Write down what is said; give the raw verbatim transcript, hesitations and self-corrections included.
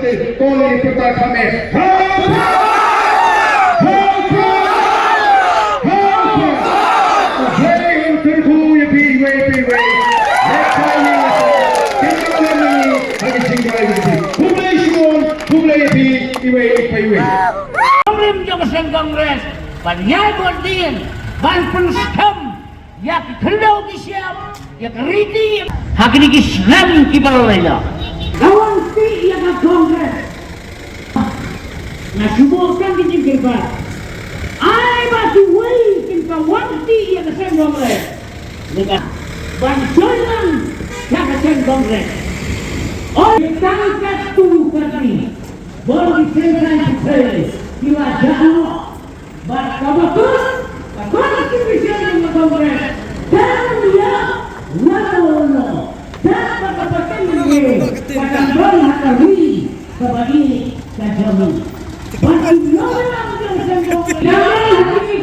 Kong i pyrta kham eh. Hau pra! Hau pra! Hau pra! Hei, ngan kyrkhu ïa phi iwei pa iwei. Lehkai ïa ngi, kynmaw ïa ngi ha ki jingduwai jong phi. Khublei shibun, khublei ïa phi iwei pa iwei. Rim jong ka seng Congress ban ïai bor dien, ban pynskhem ïa ki khyndew ki shyiap, ïa ka riti, ha kine ki snem kiba la leit. Ka wan ti ïa ka Congress. Nga shu buh tang ki jingkyrpad. Ai ba kiwei kin ka wan ti ïa ka seng Congress. Neka ban join lang ïa ka seng Congress. Oi tang ka tu ka ti. Bor ki seng kan ki seng ki la jah noh. Bad kaba kut, ka constitution jong ka Congress dang ïa wanno wanno. Dang ba ka pateng mynne ka dang don ha ka ri kaba ïeit ka jong ngi. Bad ki nongïalam jong ka Congress dang don ha ka ri